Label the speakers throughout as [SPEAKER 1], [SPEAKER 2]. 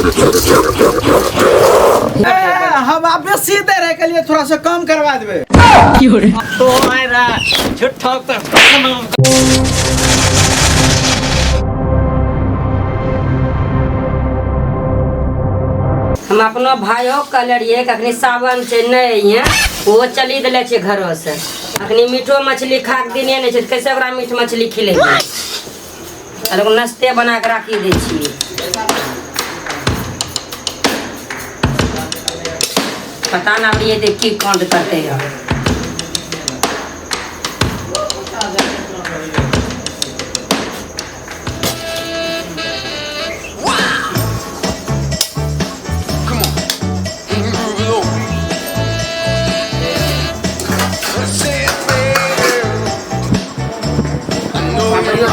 [SPEAKER 1] ए, हम आप बेसी दे रहे के लिए थोड़ा सा कम करवा देबे।
[SPEAKER 2] तो आयरा झूठो तो बदनाम।
[SPEAKER 3] हम अपनो भाइयो कहले रहियै कि अखनी सावन छै, नहि अइहे। ओहो चली देले छै घरो से। अखनी मीटो मछली खा के दिने नहि छै, तऽ कैसे ओकरा मीट मछली खिलेबै? आ लोक नाश्ते बना के राखी दै छियै। पता ना अभी एते की कांड करते हैं।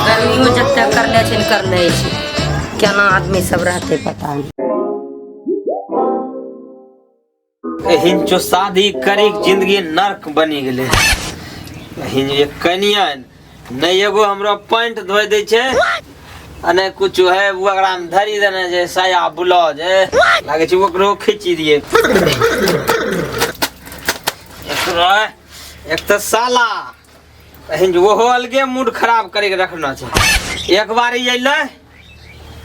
[SPEAKER 3] गर्मियो जते करले छै करले छै, केना आदमी सब रहते पता नहीं।
[SPEAKER 2] एहिन चो शादी करी जिंदगी नर्क बनी गेलै। एहिन जे कनिया नहि एगो हमरो पैंट धोइ दै छै आ नहि कुछ है। ओकरा मे धरी देने छै साया ब्लाउज, लागै छै ओकरो खींची दिए। एकरो एक तऽ साला एहिन जे ओहो अलगे मूड खराब करे के रखना छै। एक बार ई अयलै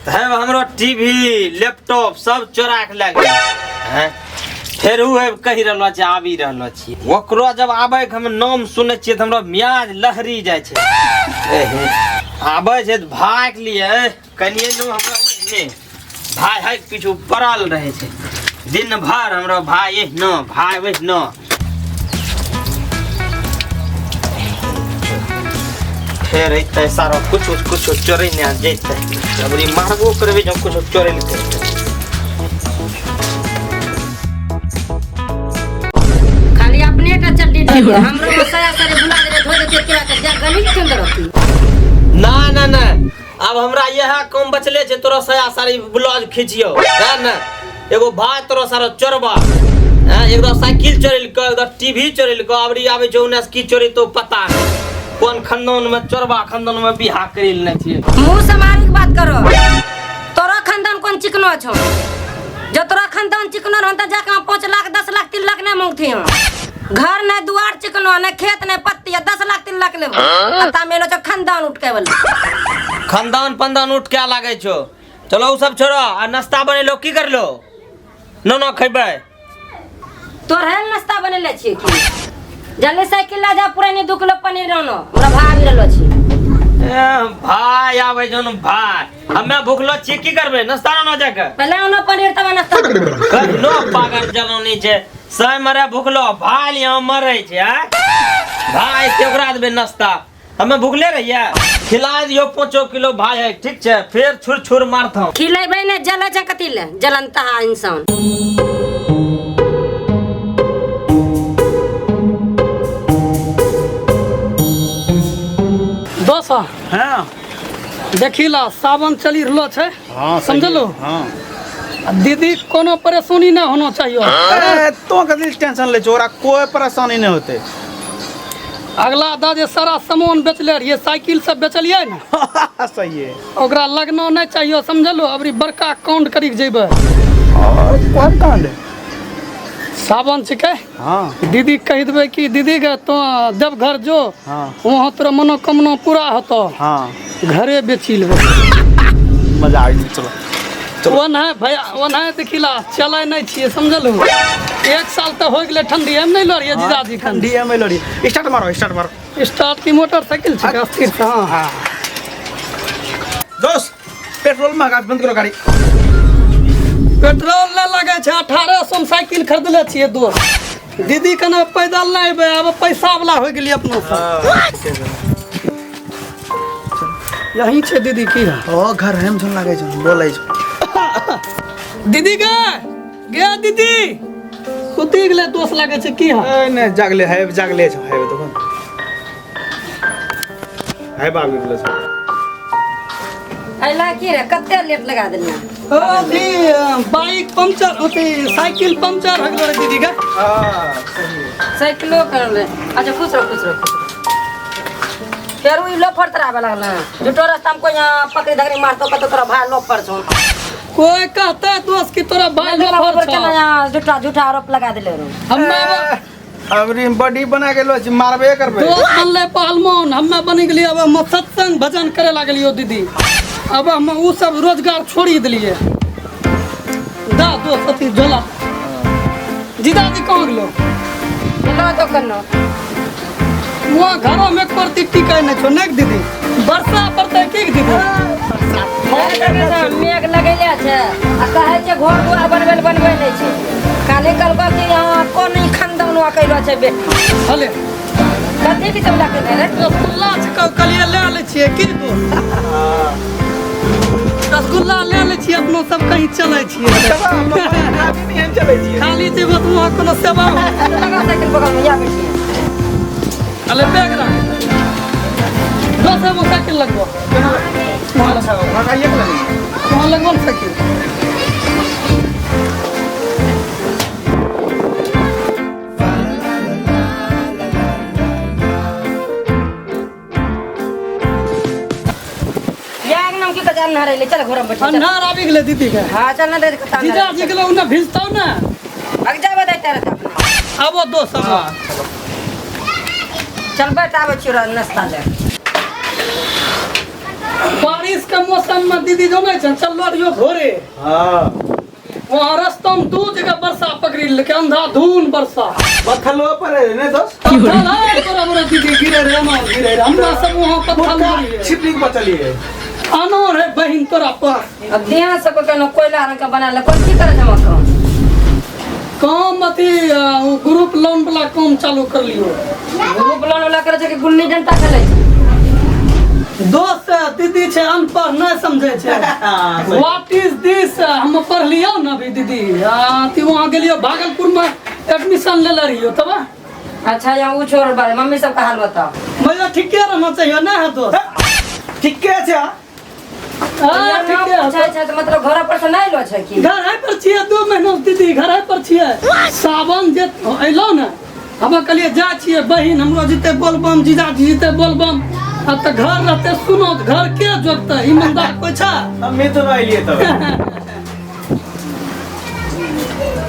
[SPEAKER 2] तऽ हे हमरो टीवी लैपटॉप सब चोरा के लए गेलै हैं। फेर उ है कहि रहलो छै आबि रहलो छी। ओकरो जब आबै के हम नाम सुनै छियै तऽ हमरो मियाज लहरी जाइ छै। एहे, आबै छै तऽ भाग लिए कनिए नु हमरा ओहिने भाय है पीछू पड़ल रहै छै दिन भर। हमरो भाय एहनो भाय ओहिनो। फेर अइतै सारा कुछ कुछ चोरै ने जैतै। अबरी मारबो करबै जब कुछ चोरै लेतै।
[SPEAKER 3] खाली अपने टा चड्डी ढोइए, हमरो में साया साड़ी बुला देबै, धो देतियै केरा के जा गली के अंदर रहती।
[SPEAKER 2] ना ना ना, अब हमरा यह कम बचले छै, तोरा साया साड़ी ब्लाउज खींचियो है ना। एगो भाई तोरा सारा चोरबा हैं, एक साइकिल चोरेलको, एक टीवी चोरेलको, अबरी आबै छै उन्ने से की चोरी तो पता नहीं। कोन खानदान में चोरबा खानदान में बियाह करी लेने छियै।
[SPEAKER 3] मुंह सम्हारी के बात करो। तोरा खानदान कोन चिकनो छौ? जब तोरा खानदान चिकनो रहन त जाके हम 5 लाख 10 लाख 3 लाख नहीं मांगती हम। घर नहीं दुआर चिकनो, नहीं खेत नहीं पत्ती, 10 लाख 3 लाख लेबो। अता मेलो छौ खानदान उठके वाला।
[SPEAKER 2] खानदान पंदान उठ के लागै छौ। चलो उ सब छोड़ो आ नाश्ता बनेलो की करलो? नो नो खेबै।
[SPEAKER 3] तोर है नाश्ता बनेले छी की? जल्दी साइकिल ला जा, पुरानी 2 किलो पनीर आनो, हमरा भाग रहलो छी।
[SPEAKER 2] ए, भाई आबै जन भाई, हमे भूखलो छी, की करबै? नाश्ता आनो जाके।
[SPEAKER 3] पहले आनो पनीर तब नाश्ता।
[SPEAKER 2] कखनो पागल जलानी छै, सही मरे भूखलो भाई यहाँ मरे छै। आय भाई ते ओकरा देबै नाश्ता, हमे भूखले रहिए? खिला दियो 5 किलो भाई है, ठीक छै, फिर छुर छुर मारथौ।
[SPEAKER 3] खिलेबै ने जले छै कथी ले जलनता इंसान।
[SPEAKER 4] दोस्त।
[SPEAKER 1] हाँ।
[SPEAKER 4] देखी ला, सावन चली रहलो छै।
[SPEAKER 1] हाँ, सही।
[SPEAKER 4] समझलो?
[SPEAKER 1] हाँ।
[SPEAKER 4] आ दीदी कोनो परेशानी ना होना चाहिए।
[SPEAKER 1] ए, तो कथी टेंशन ले छो? ओकरा कोई परेशानी नहीं होते।
[SPEAKER 4] अगला दा जे सारा सामान बेचले रहिए, साइकिल सब बेचलिए ने।
[SPEAKER 1] सही है।
[SPEAKER 4] ओकरा लगना नहीं चाहिए, समझलो? अबरी बड़का काउंट करी के जेबै।
[SPEAKER 1] और कोन कांड?
[SPEAKER 4] सावन छिकै।
[SPEAKER 1] हाँ।
[SPEAKER 4] दीदी कहि देबै कि दीदी के तो देवघर जो,
[SPEAKER 1] हाँ।
[SPEAKER 4] वहाँ तोरा मनोकामना पूरा होतो।
[SPEAKER 1] हाँ।
[SPEAKER 4] घरे बेची लेबै।
[SPEAKER 1] मजा आ गेल। चलो।
[SPEAKER 4] ओना भैया ओना देखिला चलै नहीं छियै, समझलू? एक साल तऽ हो गेलै ठंडी हम नहीं लड़िए जीजाजी खन।
[SPEAKER 1] ठंडी में लड़ी। स्टार्ट मारो, स्टार्ट मारो।
[SPEAKER 4] स्टार्ट की मोटरसाइकिल छै अस्थिर से। हाँ
[SPEAKER 1] हाँ दोस्त, पेट्रोल महंगा, बंद करो गाड़ी।
[SPEAKER 4] पेट्रोल नहि लगै छै। 1800 मे साइकिल खरीदले छियै दोस्त। दीदी कना पैदल नहि अयबै, आब पैसा वाला हो गेलियै अपनो सब। यही छै दीदी की है?
[SPEAKER 1] ओ घर हम सुन लागै छै बोलै छै।
[SPEAKER 4] दीदी गे गे दीदी सुति गेलै दोस्त लागै छै की है?
[SPEAKER 1] ए नै जागले है, जागले छै है, देखो है बाबू बोलै छै।
[SPEAKER 3] अइला की रे, कते लेट लगा देलियै?
[SPEAKER 4] अथी बाइक पंचर अथी साइकिल पंचर हो गेलो रे दीदी के।
[SPEAKER 1] हां सही।
[SPEAKER 3] साइकिलो कर ले। अच्छा खुश रहो, खुश रहो, खुश रहो। फेर उ लोफर तराबे लगल, झूठो रास्ता में कोई यहाँ पकड़ी धकड़ी मारतो कतो तोरा भाई लोफर छौ।
[SPEAKER 4] कोई कहता है दोस्त कि तोरा भाई
[SPEAKER 3] मेरा
[SPEAKER 4] लफर
[SPEAKER 3] ऊपर
[SPEAKER 4] छौ।
[SPEAKER 3] केना यहाँ झूठा झूठा आरोप लगा देले रो
[SPEAKER 4] हम्मे
[SPEAKER 1] अबरी बॉडी बना के लो छी मारबे करबे।
[SPEAKER 4] दोस्त बनले पहलवान, हम्मे बनि गेलियै अब हम सत्संग भजन करे लागलियो दीदी। अब हम उ सब रोजगार छोड़ी देलियै। दा दोस्त अथी झोला। जीजाजी कहाँ गेलो?
[SPEAKER 3] गेलो तो कनो।
[SPEAKER 4] वहाँ घरों में परती टिकै नहीं छौ ने दीदी? वर्षा पड़तै की दीदी?
[SPEAKER 3] मेघ लगैले छै आ कहै छै घर दुआर बनबै लए बनबै नहि छै। काल्हि कहलको कि यहाँ कोन ई खानदान वा कैलो छै बेटी।
[SPEAKER 4] हले।
[SPEAKER 3] कथी भी सब लए के रे?
[SPEAKER 4] रसगुल्ला छै कहलियै लए लै छियै की दोस्त? रसगुल्ला लए लै छियै अपनो सब कहीं चलै छियै।
[SPEAKER 1] चलै छियै।
[SPEAKER 4] खाली जेबो तऽ वहाँ कोनो सेवा
[SPEAKER 3] लगा साइकिल बगल में या बैठिए।
[SPEAKER 4] अले बैग राख। दस एगो साइकिल लगबो। वहाँ लगबो। वहाँ लगबो ने साइकिल।
[SPEAKER 3] या एक नाम की कचा अन्हार अइलै चल घर में बैठ।
[SPEAKER 4] अन्हार आबि गेलै दीदी के।
[SPEAKER 3] हां चल ना दे कता।
[SPEAKER 4] जीजा जी गेलै उन्ने भिजतौ ने।
[SPEAKER 3] अग जाबे दैते रहता अपना।
[SPEAKER 4] आबो दोस्त आबो।
[SPEAKER 3] चल बैठ आबै छियौ नाश्ता ले।
[SPEAKER 4] बारिश के मौसम में दीदी जो नहीं चल रहियो भोरे।
[SPEAKER 1] हां
[SPEAKER 4] वहाँ रास्ता में दू जगह वर्षा पकड़ी लेके अंधाधुन वर्षा।
[SPEAKER 1] पत्थलो पर है ने दोस्त?
[SPEAKER 4] पत्थर है बड़ा बड़ा दीदी गिरे रे ना गिरे रे। हमरा सब वहाँ पत्थर मारिए।
[SPEAKER 1] छिपली के बचलिए।
[SPEAKER 4] आनो रे बहिन तोरा पर।
[SPEAKER 3] अब देह सब केनो कोयला रंग के बना ले कोन की करे जमा काम?
[SPEAKER 4] काम अथी ग्रुप लोन वाला काम चालू कर लियो।
[SPEAKER 3] ग्रुप लोन वाला करे छै कि गुन्नी डंटा खेले छै?
[SPEAKER 4] दोस्त दीदी छै अनपढ़ नहीं समझे छै। What is दिस हम पढ़लियो न अभी दीदी। अथी वहाँ गेलियो भागलपुर में एडमिशन ले रहियो तब।
[SPEAKER 3] अच्छा यहाँ उ छोड़ बारे मम्मी सब का हाल बताओ।
[SPEAKER 4] मैया ठीके रहना चाहिए ना है दोस्त?
[SPEAKER 1] ठीके छै।
[SPEAKER 4] हां ठीके है।
[SPEAKER 3] अच्छा अच्छा तो मतलब घर पर से नहीं लो छै की?
[SPEAKER 4] घर पर छियै 2 महीना दीदी घर पर छियै। सावन जे अइलो ने हम कहलियै जा छियै बहिन हमरो जीते बोलबम जीजाजी जीते बोलबम। अब तऽ घर रहते सुनो घर के जोगते ईमानदार कोई छै?
[SPEAKER 1] हम्मे तो नहीं अइलियै तब।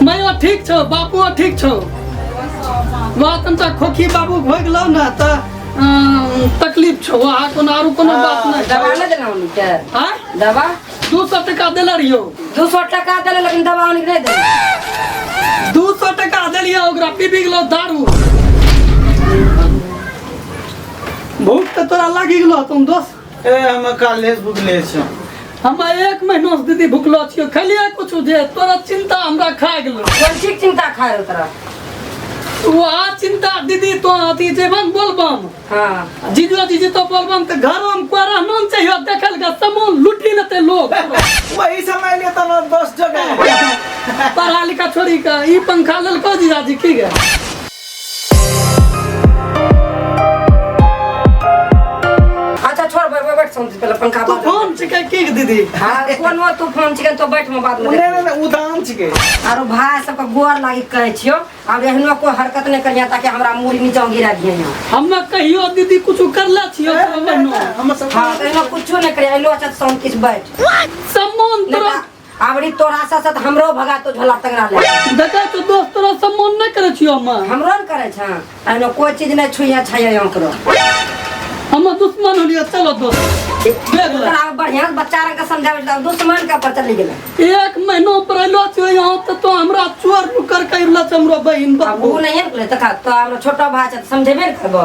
[SPEAKER 4] मैया ठीक छौ बापुओ ठीक छौ। वहाँ तनटा खोखी बाबू भऽ गेलौ ने तऽ तकलीफ छौ वहाँ कोनो आरो कोनो बात नहीं।
[SPEAKER 3] दवा नहीं देलहुँ उनके?
[SPEAKER 4] आँय?
[SPEAKER 3] दवा?
[SPEAKER 4] 200 टका देले रहियो।
[SPEAKER 3] 200 टका देले लेकिन दवा उनके नहीं देले।
[SPEAKER 4] 200 टका देलियै ओकरा पीबी गेलौ दारू। भूख तऽ तोरा लागि गेलौ तुम दोस्त।
[SPEAKER 1] ए हम काल्हे से भुखले छियौ।
[SPEAKER 4] हम 1 महीना से दीदी भुखलो छियौ खलियै कुछ जे तोरा चिंता हमरा खा गेलौ।
[SPEAKER 3] कोन चीज चिंता खा रहौ तोरा?
[SPEAKER 4] वहाँ चिंता दीदी तो अथी जेबन बोलबम।
[SPEAKER 3] हाँ।
[SPEAKER 4] जीजो जीजी तो बोलबम तऽ घरों में कोई रहना न चाहिए देखल के सामान लूटी लेते लोग।
[SPEAKER 1] वही समय ले तो दोस्त जगह।
[SPEAKER 4] पढ़ा लिखा छोड़ी के ई पंखा लेलको जीजाजी की गे?
[SPEAKER 3] अच्छा छोड़ बैठ बैठ सुन पहले पंखा बंद।
[SPEAKER 4] तूफान छिकै की दीदी?
[SPEAKER 3] हां कोनो तूफान छिकै तो बैठ में बाद में।
[SPEAKER 1] नहीं नहीं उदान छिकै।
[SPEAKER 3] आरो भाई सबके गोर लागी कहै छियो आब एहनो कोई हरकत नहीं करिया ताकि हमरा मूड़ी नीचा गिरा दिए।
[SPEAKER 4] हम कहियो दीदी कुछ करला छियो
[SPEAKER 1] हम सब।
[SPEAKER 3] हां एहनो कुछो नहीं करिया एलो अच्छा शांति से बैठ।
[SPEAKER 4] सम्मान तोरा
[SPEAKER 3] आवरी तोरा सा साथ हमरो भगा तो झोला तंगरा ले।
[SPEAKER 4] देखै तो दोस्त तोरा सम्मान नहीं करै छियो हम।
[SPEAKER 3] हमरो न करै छ एहनो कोई चीज नहीं छुइया छाया ओकरो।
[SPEAKER 4] हम दुश्मन होलियो चलो दोस्त।
[SPEAKER 3] तोरा बढ़िया बच्चा रंग के समझाबै त दुश्मन के पर चली गेलै।
[SPEAKER 4] 1 महीना पर अइलो छियो यहाँ त तो हमरा चोर नुकर करला छ हमरो बहिन बाबू।
[SPEAKER 3] उ नहीं ने त तो हमरा छोटो भाई छ समझेबे ने करबो।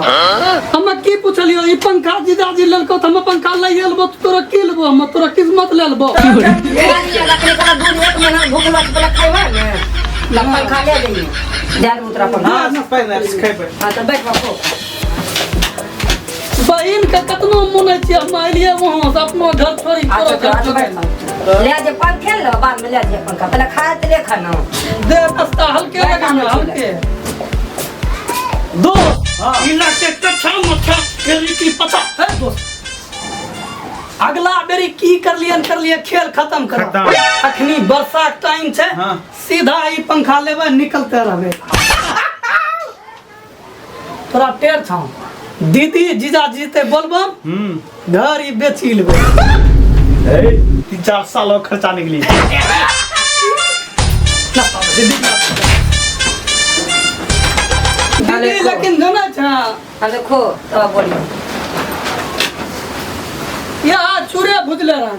[SPEAKER 4] हम की पुछलियो ई पंखा जीजाजी लेलको त हम पंखा लई एलबो त तोरा की लेबो हम तोरा किस्मत ले लेबो।
[SPEAKER 3] लकड़ी का दूध 1 महीना भूख लग पहले खैबे ने त पंखा ले जइयो जा उतरा पंखा।
[SPEAKER 1] हां पहले खैबे।
[SPEAKER 3] हां त बैठ बापू।
[SPEAKER 4] बहिन के कतनो मन छै हम अइलिए वहाँ से अपनो घर छोड़ी तोरा घर छोड़ी।
[SPEAKER 3] ले जे पंखे लो बाद में ले जे पंखा पहले खा त ले खाना
[SPEAKER 4] दे नाश्ता हल्के लगाना हल्के। दोस्त इला के कच्छा मच्छा तेरी की पता है दोस्त। अगला बेरी की कर लिए खेल खत्म करो। अखनी वर्षा के टाइम छै सीधा ई पंखा लेबै निकलते रहबे। तोरा टेर छौ दीदी जीजाजी ते बोलबम घर ई बेची लेबै।
[SPEAKER 5] 3-4 साल और खर्चा निकली।
[SPEAKER 4] दीदी लेकिन जानै छ
[SPEAKER 3] हाँ देखो तब बोलियो।
[SPEAKER 4] यहाँ चूरे भुजले रह।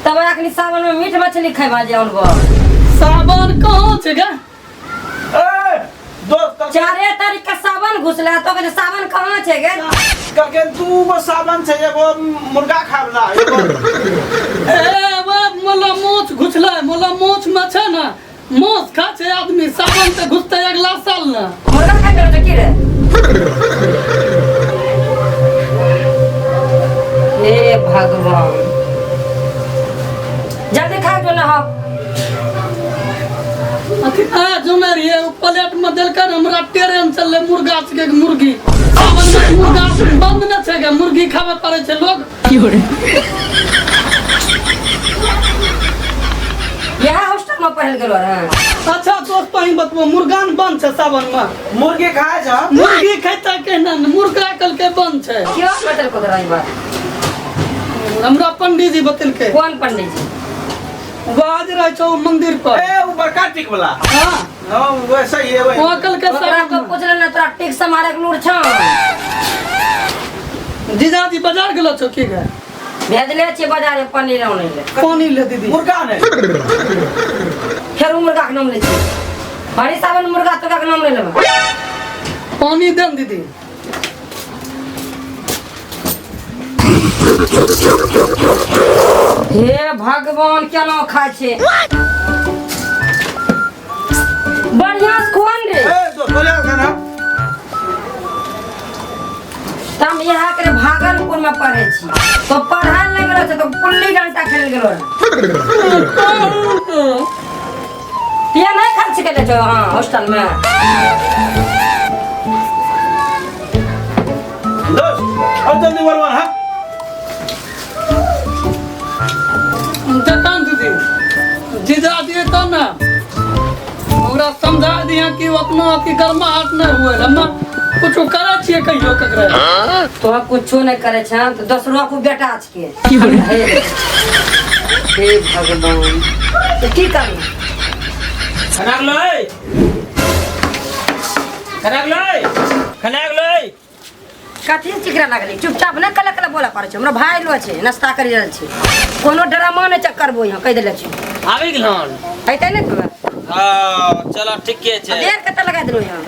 [SPEAKER 3] तब अखनी सावन में मीट मछली खेबा जे अनबो।
[SPEAKER 4] सावन कहाँ छै गे?
[SPEAKER 1] ए दोस्त
[SPEAKER 3] 4 तारीख का सावन घुसला तो कहै सावन कहाँ छै गे?
[SPEAKER 1] कहलकै 2 गो सावन छै, एगो मुर्गा खाय वाला एगो।
[SPEAKER 4] ए वो मोला मोछ घुसलै, मोला मोछ में छै ने मोछ खा छै आदमी, सावन तऽ घुसतै अगला साल ने।
[SPEAKER 3] मुर्गा खाय गेलो की रे? हे भगवान जल्दी खा जो ना हो।
[SPEAKER 4] अथी आ जुमे रहिए ओ प्लेट में देलकै हमरा ट्रेन चललै मुर्गा के मुर्गी। सावन में मुर्गा बंद न छै गे, मुर्गी खावे पड़ै छै लोग।
[SPEAKER 3] यहाँ हॉस्टल में पढ़ल गेलो रहे।
[SPEAKER 4] अच्छा दोस्त पहिन बतबो मुर्गा न बंद छै सावन में?
[SPEAKER 1] मुर्गी खाय छै।
[SPEAKER 4] मुर्गी खैता केना न, मुर्गा कल के बंद छै।
[SPEAKER 3] क्यों बतल को तोरा ई बात?
[SPEAKER 4] हमरा पंडीजी बतलकै।
[SPEAKER 3] कौन पंडीजी?
[SPEAKER 4] बाज रहे छौ मंदिर पर।
[SPEAKER 1] ए उ बड़का टिक वाला।
[SPEAKER 4] हां
[SPEAKER 1] हां वैसा ही है वही।
[SPEAKER 4] वहाँ कल के
[SPEAKER 3] ओकरा तो पूछले ना तोरा टिक से मारे के लूर छौ।
[SPEAKER 4] जीजाजी बाजार गेलो छौ की गे?
[SPEAKER 3] भेजले छियै बाजार में पनीर आनै ले।
[SPEAKER 4] पानी ले दीदी।
[SPEAKER 1] मुर्गा ने
[SPEAKER 3] फेर मुर्गा के नाम ले छियै। हरी सावन मुर्गा तोरा के नाम ले लेबै।
[SPEAKER 4] पानी दे दीदी।
[SPEAKER 3] हे भगवान केना खाय छै? बढ़िया से खुआन रे।
[SPEAKER 1] ए दोस्त बोले खाना।
[SPEAKER 3] हम यहाँ के भागलपुर में पढ़े छी तो पढ़ाई नहीं गेलो छै तो गुल्ली डंडा खेल गेलो रहे। ये नहीं खर्च के ले हाँ हॉस्टल में।
[SPEAKER 1] दोस्त और जल्दी बरवान। हां
[SPEAKER 4] जतन दीदी जीजाजी तो ना हमरा समझा दिया कि अपना अथी गर्माहट नहीं हुए हम कुछ करे छियै कहियो ककरा।
[SPEAKER 3] तो कुछो नहीं करे छ तो दोसरो को बेटा छियै। हे भगवान तो की करू?
[SPEAKER 2] खाना लै खाना लै खाना लै।
[SPEAKER 3] कथी चिकरा लागली? चुपचाप नहीं कल कल बोला पड़ै छै। हमरा भाई लो छै नाश्ता करि रहल छै, कोनो ड्रामा नहीं चक्कर बो यहाँ कहि देले छी।
[SPEAKER 2] आबि गेलहन?
[SPEAKER 3] अइतै नहि तोरा?
[SPEAKER 2] हां चलो ठीके छै।
[SPEAKER 3] देर कते लगा देलौ यहाँ?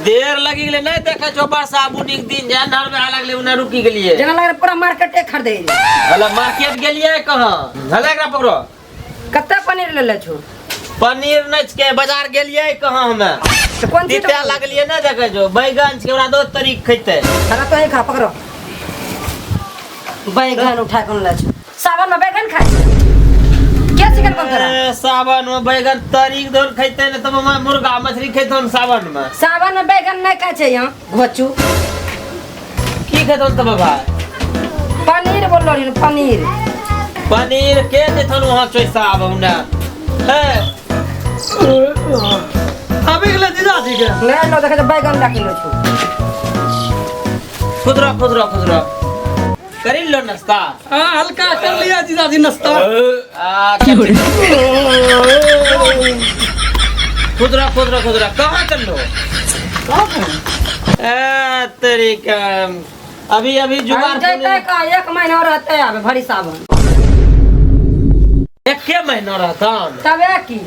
[SPEAKER 2] देर लगी गेलै नहीं देखै छौ वर्षा बुनी के दिन जे अन्हार में लागलै उन्हें रुकी गेलियै।
[SPEAKER 3] जेना लागलै पूरा मार्केटे खरीदै।
[SPEAKER 2] हला मार्केट गेलियै कहाँ? हला एकरा पकड़ो।
[SPEAKER 3] कते पनीर लेले छौ?
[SPEAKER 2] पनीर नहि छै बाजार गेलियै कहाँ हमे?
[SPEAKER 3] तो कौन चीज
[SPEAKER 2] तीते लागलियै नहि देखै छौ बैगन छै ओकरा दो तरीक खैतै।
[SPEAKER 3] हला तो ही खा पकड़ो। बैगन उठा के ले छौ। सावन में बैगन खाइ छै? के चिकन कम करा?
[SPEAKER 2] सावन में बैगन तरीक दो खैतै ने तब हम मुर्गा मछली खैतौन सावन में।
[SPEAKER 3] सावन में बैगन नहीं खाइ छै यहाँ घोचू।
[SPEAKER 2] की खैतौन तब भाई?
[SPEAKER 3] पनीर बोललो रही पनीर।
[SPEAKER 2] पनीर के देथन वहाँ चोइसा आब ना।
[SPEAKER 4] आबि गेलै जीजाजी के?
[SPEAKER 3] नहीं लो देखे बैगन राखि लो छौ।
[SPEAKER 2] खुदरा खुदरा खुदरा करी लो नाश्ता।
[SPEAKER 4] हां हल्का कर लिया जीजाजी नाश्ता।
[SPEAKER 2] खुदरा खुदरा खुदरा कहाँ चल लो? ए तरीका अभी अभी जुगाड़
[SPEAKER 3] जैते का 1 महीना रहते आबे भरी सावन।
[SPEAKER 2] 1 महीना रहता
[SPEAKER 3] तबे की?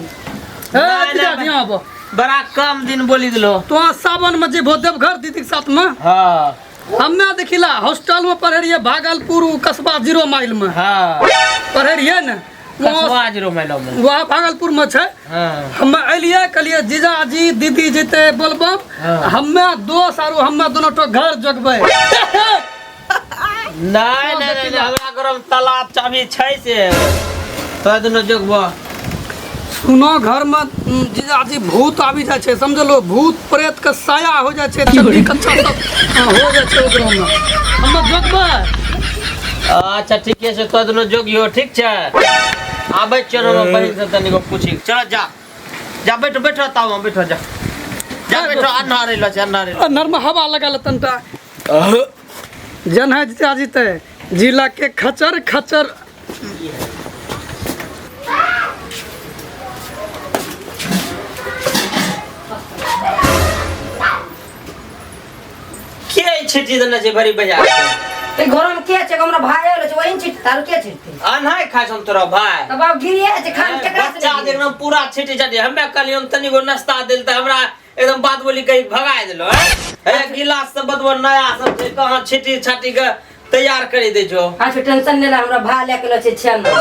[SPEAKER 4] ए जीजाजी आबो
[SPEAKER 2] बड़ा कम दिन बोली दिलो।
[SPEAKER 4] तो सावन में जेबो देवघर दीदी के साथ में।
[SPEAKER 2] हां
[SPEAKER 4] हम्मे देखिला हॉस्टल में पढ़े रहिए भागलपुर कस्बा 0 माइल में।
[SPEAKER 2] हां
[SPEAKER 4] पढ़े रहिए ने
[SPEAKER 2] कस्बा 0 माइल में
[SPEAKER 4] वहाँ भागलपुर में छै।
[SPEAKER 2] हां
[SPEAKER 4] हम्मे अलिए कहलिए जीजाजी दीदी जेते बोलबम। हम्मे दोस्त आरो हम्मे दोनों तो घर जगबै।
[SPEAKER 2] नहीं नहीं नहीं हमरा गरम तालाब चाबी छै से तो दोनों जगबो।
[SPEAKER 4] सुनो घर में जीजाजी भूत आबि जाइ छै समझलो, भूत प्रेत के साया हो जाइ छै, चड्डी कच्चा सब हो जाइ छै ओकरा में। हम्मे जगबै।
[SPEAKER 2] अच्छा ठीके छै तो दोनों जोगियो ठीक छै। आबै छियै हम बहिन से तनिको पूछि। चल जा जा बैठो बैठो ताऊ बैठो जा जा बैठो। अन्हार रहलो छै अन्हार रहलो।
[SPEAKER 4] अन्हार में हवा लगा ले तनटा। जन है जीजाजी ते जिला के खचर खचर।
[SPEAKER 2] छिटी देने छै भरी बाजार
[SPEAKER 3] ते घर में के छै हमरा भाई आयल छै वही छिट तार के छिटते
[SPEAKER 2] अनहाय खाइ छौ तोरा भाई
[SPEAKER 3] तब आब गिरिए छै खान केकरा से
[SPEAKER 2] बच्चा
[SPEAKER 3] लेलियै?
[SPEAKER 2] एकदम पूरा छिटी छाटी हमे कहलियै तनी गो नाश्ता देल तऽ हमरा एकदम बात बोली कही भगाय देलो हैं हे गिलास सब बतबो नया सब छै कहाँ छिटी छाटी के तैयार करी दै छो
[SPEAKER 3] अच्छा टेंशन नहीं ला हमरा भाई लेके लो छै छेना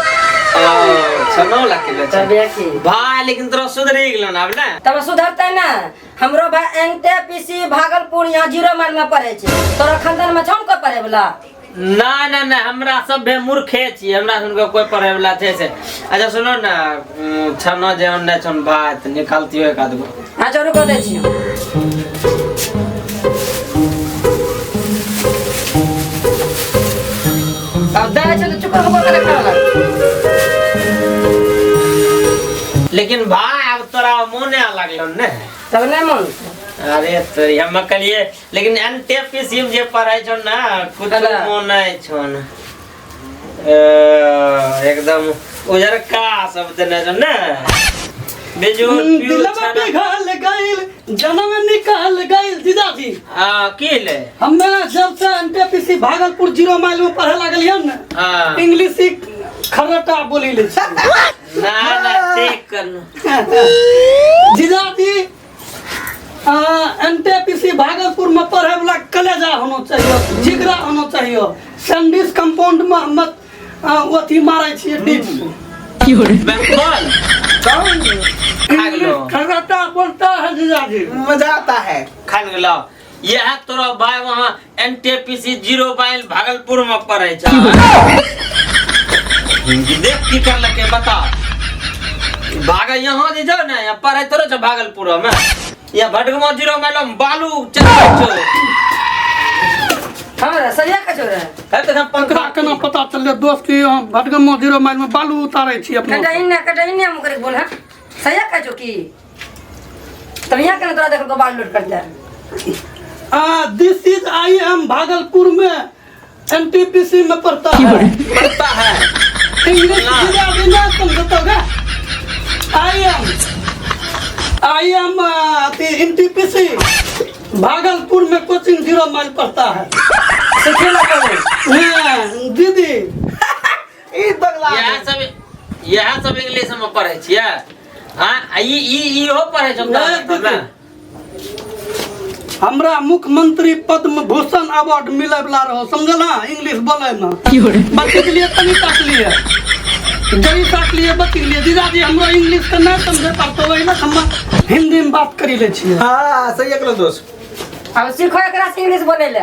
[SPEAKER 2] छनो लगे छै
[SPEAKER 3] तबे की
[SPEAKER 2] भाई लेकिन तोरा सुधरी गेलो ना आब ने
[SPEAKER 3] तब सुधरते ना हमरो भाई एन टे पी सी भागलपुर यहाँ जीरो माइल में पढ़े छै तोरा खानदान में छौ ने कोई पढ़े वाला
[SPEAKER 2] ना ना ना हमरा सब भे मूर्खे छी हमरा सुनके कोई पढ़े वाला छै से अच्छा सुनो ना छनो जे नहि छन भाई तऽ निकालतियो एक आध गो
[SPEAKER 3] अच्छा रुको दै छियौ अब दै छै तऽ चुप रुको करे खाना
[SPEAKER 2] लेकिन भाई अब तोरा मोने लागलो ने
[SPEAKER 3] तब नहि मन
[SPEAKER 2] अरे तोरी हम कहलिए लेकिन एन टे पी सी जे पढ़ै छौ ना कुछ
[SPEAKER 3] अला।
[SPEAKER 2] मोन नहि छौ ने एकदम उजरका सब देने छौ ने बेजोड़ पियूर
[SPEAKER 4] दिलवा
[SPEAKER 2] छाना।
[SPEAKER 4] पिघल गइल जनम निकल गइल जीजाजी
[SPEAKER 2] हाँ की ले
[SPEAKER 4] हमे जब से एनटीपीसी भागलपुर जीरो माइल में पढ़े लागल हन ने
[SPEAKER 2] हाँ
[SPEAKER 4] इंग्लिश ही खर्रटा बोली ले छी।
[SPEAKER 2] ना ना ठीक करना
[SPEAKER 4] जीजाजी एनटीपीसी भागलपुर में पढ़े वाला कलेजा होना चाहिए जिगरा होना चाहिए सैंडिस कंपाउंड में हम अथी मारै छियै डीप
[SPEAKER 2] बिल्कुल खा गेलो
[SPEAKER 4] खर्रटा बोलता है जीजाजी
[SPEAKER 1] मजा आता है
[SPEAKER 2] खा गेलो यह तोरा भाई वहाँ एनटीपीसी जीरो माइल भागलपुर में पढ़े छा देख की करलके बता भाग यहाँ जे जाओ ना यहाँ पढ़े थोड़े छो भागलपुर में या भटगमा जीरो माइल में बालू चढ़ै छो
[SPEAKER 3] हमरा सरिया कछो रहे
[SPEAKER 2] है तो हम
[SPEAKER 4] ओकरा
[SPEAKER 2] पंखा
[SPEAKER 4] केना पता चललै दोस्त कि हम भटगमो जीरो माइल में बालू उतारै छी अपना
[SPEAKER 3] कटा इन्ने कटा इन्ने हम करे बोल हां सरिया कछो की तब यहाँ केना तोरा देखल को बाल लोड करते
[SPEAKER 4] दिस is I am Bhagalpur में एनटीपीसी में पढ़ता है
[SPEAKER 2] पढ़ता है
[SPEAKER 4] इंग्लिश जीजा भी ना समझता होगा I am NTPC Bhagalpur में कोचिंग जीरो माइल पढ़ता है
[SPEAKER 3] सीखे ला करो
[SPEAKER 4] हाँ, दीदी
[SPEAKER 1] ई दगला
[SPEAKER 2] इएह सब इंग्लिश में पढ़ै छियै हाँ आ ई ई इहो पढ़ै छौ
[SPEAKER 4] नहि, दीदी। हमरा मुख्यमंत्री पद्म भूषण अवार्ड मिले वाला रहो समझल ना इंग्लिश बोले में बच्चे के लिए तनी ताक लिए जरी ताक लिए बच्चे के लिए जीजाजी हमरो इंग्लिश के नहीं समझे पाते वही ना हम हिंदी में बात करी ले छियै
[SPEAKER 1] हाँ सही है दोस्त
[SPEAKER 3] अब सीखो एकरा से इंग्लिश बोले ले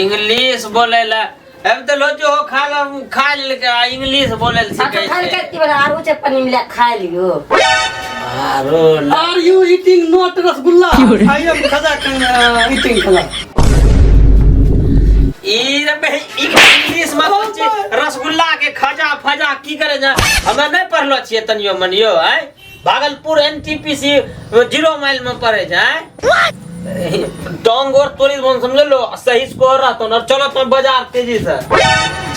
[SPEAKER 2] इंग्लिश बोले ला अब तो लोजो हो खा ला खा लेलकै आ इंग्लिश बोले ला
[SPEAKER 3] अच्छा
[SPEAKER 2] सिखै
[SPEAKER 3] खान
[SPEAKER 2] छै
[SPEAKER 3] के की बड़ा आरू छै पन्नी में ले खा लियो
[SPEAKER 2] आरो ला
[SPEAKER 4] are you eating not rasgulla I am khaja eating khaja
[SPEAKER 2] ई रे बे ई इंग्लिश में कहै छै रसगुल्ला के खजा फजा की करे जा हमे नहि पढ़लो छियै तनियो मनियो आय भागलपुर एनटीपीसी जीरो माइल में पढ़े छै आय डोंग और तोरी बोन समझ लो सही स्कोर रहतो न चलो तुम बाजार तेजी से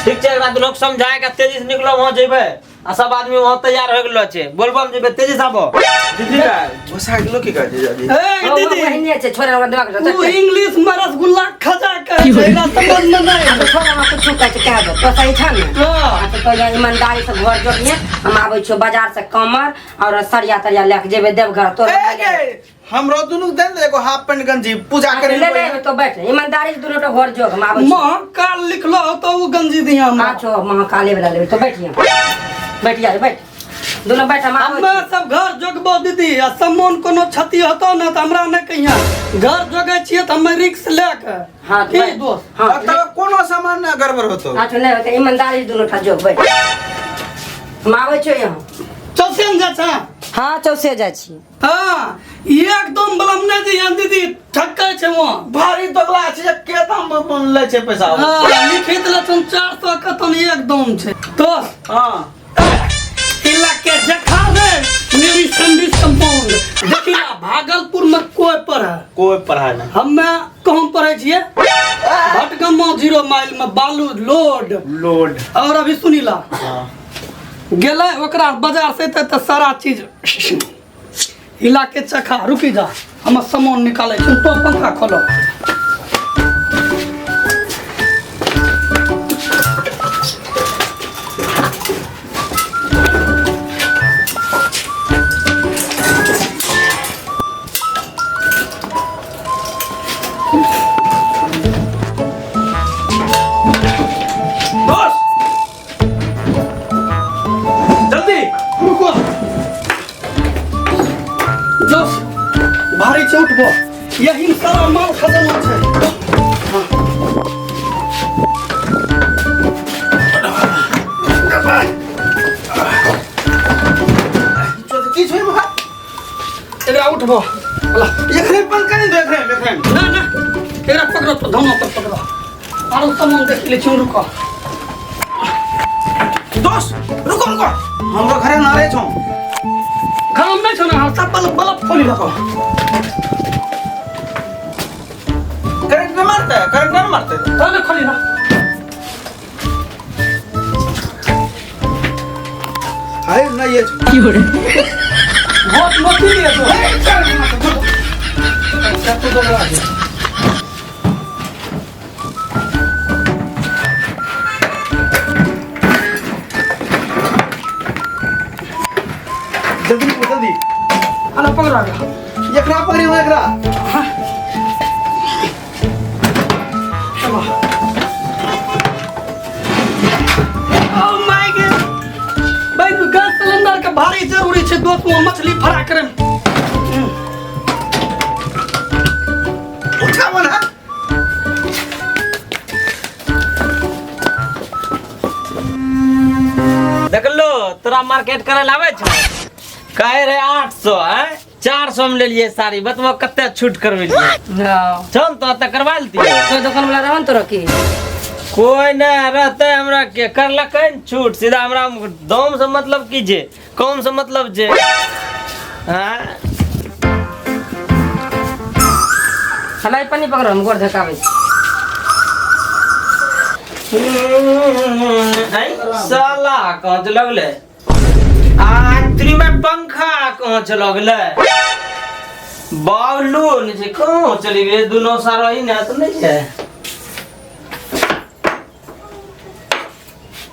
[SPEAKER 2] ठीक छै एकरा दुनू के समझाए के तेजी से निकलो वहां जेबै आ सब आदमी वहां तैयार हो गेलो छै बोलबम जेबै तेजी से आबो
[SPEAKER 1] दीदी का घुसा गेलो की कहै जीजाजी
[SPEAKER 4] ए दीदी
[SPEAKER 3] बहिनी छै छोरा हमरा दिमाग
[SPEAKER 4] उ इंग्लिश में रसगुल्ला खजा कहै छै एकरा समझ में नहीं
[SPEAKER 3] अब छोरा हमरा कुछ कहै छै कह दे तो सही छ ने
[SPEAKER 4] हाँ।
[SPEAKER 3] अच्छा तो यहाँ ईमानदारी से घर जोड़िए हम आबै छियो बाजार से कमर और सरिया तरिया लए के जेबै देवघर तोरा
[SPEAKER 1] ए गे हमरो दुनू के दे ने एगो हाफ पैंट गंजी पूजा करे
[SPEAKER 3] ले ले तो बैठ ईमानदारी से दुनू टा घर जोग हम आबै छियो
[SPEAKER 4] महाकाल लिखलो हो तो उ गंजी दिया हमरा
[SPEAKER 3] आछो महाकाले वाला लेबै तो बैठ यहाँ बैठ जा बैठ दुनू बैठ हम आबै
[SPEAKER 4] हमे
[SPEAKER 3] छियो।
[SPEAKER 4] सब घर जोगबो दीदी आ सम्मान कोनो क्षति होतो ने तऽ हमरा नहि कहिया घर जोगै छियै तऽ हमे रिक्स लए के
[SPEAKER 3] हाँ तो
[SPEAKER 4] की
[SPEAKER 3] बैठ।
[SPEAKER 4] दोस्त
[SPEAKER 3] हाँ
[SPEAKER 1] तब कोनो सामान ना गड़बड़ होतो
[SPEAKER 3] अच्छा नहीं होते ईमानदारी से दुनू टा जोग बैठ हम आबै छियो यहाँ
[SPEAKER 4] चौसे ने जाइ छै
[SPEAKER 3] हाँ चौसे जाइ छी
[SPEAKER 4] हाँ एकदम बलम नहि दिया दीदी ठक्कै छै वहाँ
[SPEAKER 1] भारी दोगला छै जे के दाम लै छै पैसा
[SPEAKER 4] हाँ लिखित लेथुन 400 के तन एकदम छै दोस्त
[SPEAKER 1] हाँ
[SPEAKER 4] इलाके जखा रे मेरी सैंडविच कंपाउंड देखिए भागलपुर में कोई पढ़े
[SPEAKER 1] कोई पढ़ाई नहीं
[SPEAKER 4] हमे कहाँ पढ़े छियै भटगमा जीरो माइल में बालू लोड
[SPEAKER 1] लोड
[SPEAKER 4] और अभी सुनीला
[SPEAKER 1] हाँ
[SPEAKER 4] गेलै ओकरा बाजार से एतै तऽ सारा चीज इलाके चखा रुकी जा हमर सामान निकालै छी तो पंखा खोलो उठबो यही में सारा माल खजाना छै।
[SPEAKER 1] की छै भाई?
[SPEAKER 4] एकरा उठबो। अला
[SPEAKER 1] एकरे पंखा नहीं दो, एकरे एकरे।
[SPEAKER 4] ना ना, एकरा पकड़ो तो धनो पर पकड़ो। आरो सामान देख ले छी, रुको।
[SPEAKER 1] दोस्त रुको रुको, हमरो घरे ना रहे छौ।
[SPEAKER 4] घर में नहीं छौ ना, सब बल्ब बल्ब खोली रखो।
[SPEAKER 1] करंट नहीं मारते, करंट नहीं मारते।
[SPEAKER 4] तो ना खोली ना।
[SPEAKER 1] हाय ना ये
[SPEAKER 4] बहुत मोती लिए तो। सब तो दो।
[SPEAKER 1] जल्दी निकलो, जल्दी।
[SPEAKER 4] अला पकड़ा गया।
[SPEAKER 1] एकरा पकड़ी हो एकरा।
[SPEAKER 4] चलो। Oh my God! भाई गैस सिलेंडर के भारी जरूरी छै दोस्त, वो मछली फ्राई करे।
[SPEAKER 1] उठा बना।
[SPEAKER 2] देखलो तोरा मार्केट करे लावे छौ, कहे रहे 800 है 400 में ले लिए साड़ी, बतबो कते छूट करबेलिए। चल तो त करवा लेती।
[SPEAKER 3] कोई दुकान वाला रहन तोरा की?
[SPEAKER 2] कोई नहीं रहते हमरा के करलकै न छूट, सीधा हमरा दाम से मतलब की जे कम से मतलब जे। हां
[SPEAKER 3] हलाई पानी पकड़ो, हम गोर धकाबै छी।
[SPEAKER 2] ऐ साला कहाँ से लगले आ त्रि में पंखा कहाँ से लगले बावलू नहीं छै, कहाँ चली गेलै दुनो सारा ही ना तो नहीं है,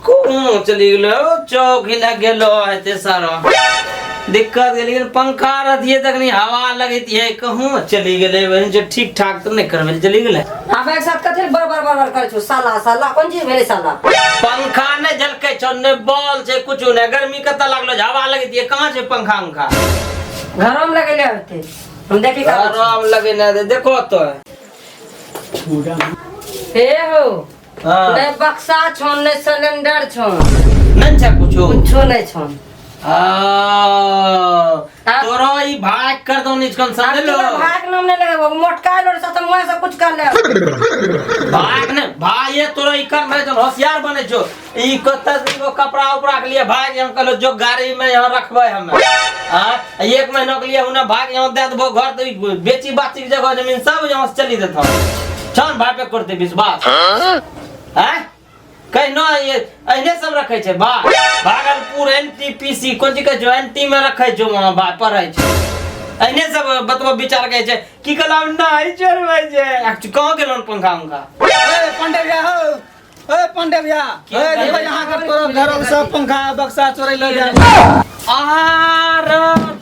[SPEAKER 2] कहाँ चली गेलै ओ चौक ही ना गेलो हेते सारा दिक्कत गेलै। लेकिन पंखा रहतियै तखनी हवा लगैतियै, कहाँ चली गेलै बहिन जो ठीक ठाक तऽ नहि करबै चली गेलै।
[SPEAKER 3] आब एक साथ कथी बर बर बर बर करै छौ? साला साला कोन चीज भेलै साला?
[SPEAKER 2] पंखा नहि झलकै छौ, नहि बॉल छै, कुछो नहि, गर्मी कतऽ लागलो छै, हवा लगैतियै, कहाँ छै पंखा उंखा?
[SPEAKER 3] घरोमे लगेले होतै, हम देखी कऽ आबै छी।
[SPEAKER 2] घरोमे लगेने हेतै, देखो तो।
[SPEAKER 3] हे हो,
[SPEAKER 2] हाँ।
[SPEAKER 3] नहि बक्सा छौ, नहि सिलेंडर छौ,
[SPEAKER 2] नहि छै कुछो,
[SPEAKER 3] कुछो नहि छौ।
[SPEAKER 2] तोरो ई भाग कर दो निचकन समझलो।
[SPEAKER 3] भाग नाम नहीं लगेबो, मोटका लोर से तो मुंह से कुछ कर ले।
[SPEAKER 2] भाग ने भाई ये तोरो ई कर में होशियार बने छो, ई कत्ता से एगो कपड़ा उपड़ा के लिए भाग हम कहलो जो गाड़ी में यहाँ रखबै हम। हां एक महीना के लिए उन्हें भाग यहाँ दे देबो घर तो बेची बाची के जगह जमीन सब यहाँ से चली देतो। छन भाई पे करते विश्वास। हैं कहनो ये अहिने सब रखे छे बा भागलपुर एनटीपीसी कोन चीज के जो एनटी में रखे छो वहां बा पढ़े छे, अहिने सब बतबो विचार करे छे की कलाम नहीं चोरबै छे। कहाँ गेलन पंखा उंखा?
[SPEAKER 1] ए पंडे भैया हो, ए पंडे भैया, ए देखो यहाँ कर तोरा घर सब पंखा बक्सा चोरै ल जा।
[SPEAKER 2] आर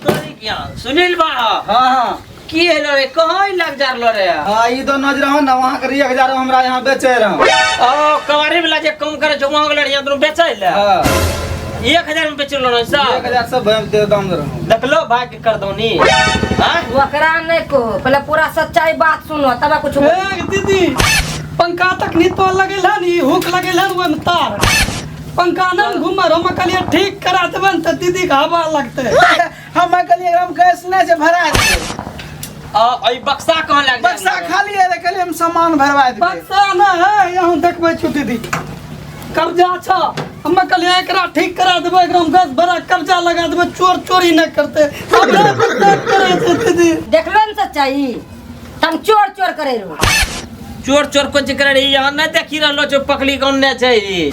[SPEAKER 2] तोरी क्या सुनील बा?
[SPEAKER 1] हां हां
[SPEAKER 2] की हेलो रे, कहाँ लग जा रहलो रे?
[SPEAKER 1] हां ई दो नजर हो ना वहां कर 1000 हमरा यहाँ बेचे रहो।
[SPEAKER 2] ओ कवारी वाला जे कम करे छो वहां गेल यहाँ दुनु बेचै ले।
[SPEAKER 1] हां
[SPEAKER 2] 1000 में बेच रहलो सब।
[SPEAKER 1] 1000 सब दे दाम रहो।
[SPEAKER 2] देखलो भाग के कर दो नी। हां
[SPEAKER 3] ओकरा नहीं कहो, पहले पूरा सच्चाई बात सुनो तब कुछ।
[SPEAKER 4] ए दीदी पंखा तक नी तो लगेल हन, ई हुक लगेल हन ओमे तार, पंखा न घुमर, हम कहलिए ठीक करा देबन त दीदी के हवा लगते।
[SPEAKER 1] हम कहलिए हम गैस नै छै भरा देबै।
[SPEAKER 2] आ ई बक्सा कहाँ लग?
[SPEAKER 1] बक्सा खाली है, कहलिए हम सामान भरवा देबै।
[SPEAKER 4] बक्सा ना है, यहाँ देखबै छु दीदी कब्जा छ, हम कहलिए एकरा ठीक करा देबै, एकरा हम गैस भरा कब्जा लगा देबै, चोर चोरी नहीं करते। हमरा करे छै दीदी।
[SPEAKER 3] देखलो न सच्चाई, तुम चोर चोर करे रहो।
[SPEAKER 2] चोर चोर कोन चीज करे रही? यहाँ नहीं देखी रहलो छो पकड़ी कौन नहीं छै ई।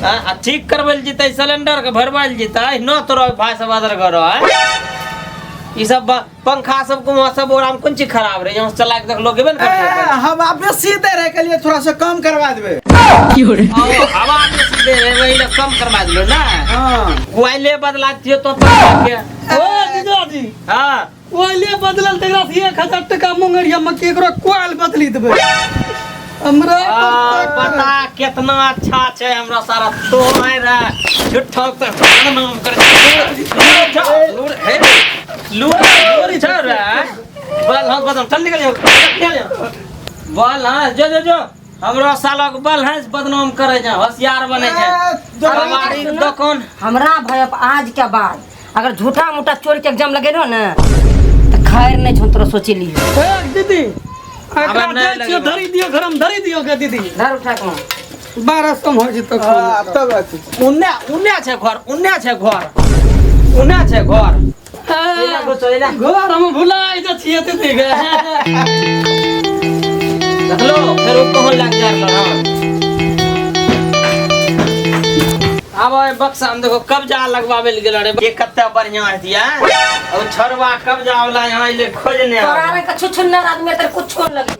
[SPEAKER 2] आ ठीक करबल जितै, सिलेंडर के भरवाल जितै न तोरा भाई सब आदर करो। ई सब पंखा सब को वहां सब ओरा में कोन चीज खराब रहे, यहाँ से चला के देखलो गेबे न करते।
[SPEAKER 1] हवा बेसी दे रहे के लिए थोड़ा सा कम करवा देबे।
[SPEAKER 2] हवा बेसी दे रहे वही ले कम करवा देलो ना।
[SPEAKER 1] हां
[SPEAKER 2] कोयले बदला दियो तो पंखा के।
[SPEAKER 4] ओ जीजाजी
[SPEAKER 2] हां
[SPEAKER 4] कोयले बदलल तकरा से 1000 टका मुंगरिया में केकरो कोयल बदली देबे। हमरा
[SPEAKER 2] पता कितना अच्छा छै हमरा सारा तो आइ रे झूठा त नाम कर लूर हे लूर लूर छै रे। बल हंस बदनाम चल निकल जाओ निकल जाओ बल हंस जो जो जो हमरो साला के बल हंस बदनाम करे छै होशियार बने छै कबाड़ी के दुकान।
[SPEAKER 3] हमरा भय अब आज के बाद अगर झूठा मूठा चोरी के एग्जाम लगेलो ना तो खैर नहीं छन तोरा सोची लियो।
[SPEAKER 4] ए दीदी एकरा
[SPEAKER 2] आब नहि
[SPEAKER 4] जाइ छियौ
[SPEAKER 2] लगेबै।
[SPEAKER 4] धरी दियौ घरमे धरी दियौ गे दीदी।
[SPEAKER 3] धर उठा के
[SPEAKER 4] 1200 हो जेतौ।
[SPEAKER 1] हाँ, तब अथी।
[SPEAKER 2] उन्ने उन्ने छै घर उन्ने छै घर उन्ने छै घर। एला घुसो, एला।
[SPEAKER 4] घर हम भुलाइ जाइ छियै दीदी गे।
[SPEAKER 2] देखलो फेर ओ कहाँ लग जा रहल हन। आब ओहि बक्सा में देखो कब्जा लगवावे ले गेल रे के कते बढ़िया हतिया और छोड़वा कब्जा वाला यहाँ अइले खोजने
[SPEAKER 3] तोरा
[SPEAKER 2] आबै।
[SPEAKER 3] रे के छुछुन्नर आदमी तर कुछो न लगे।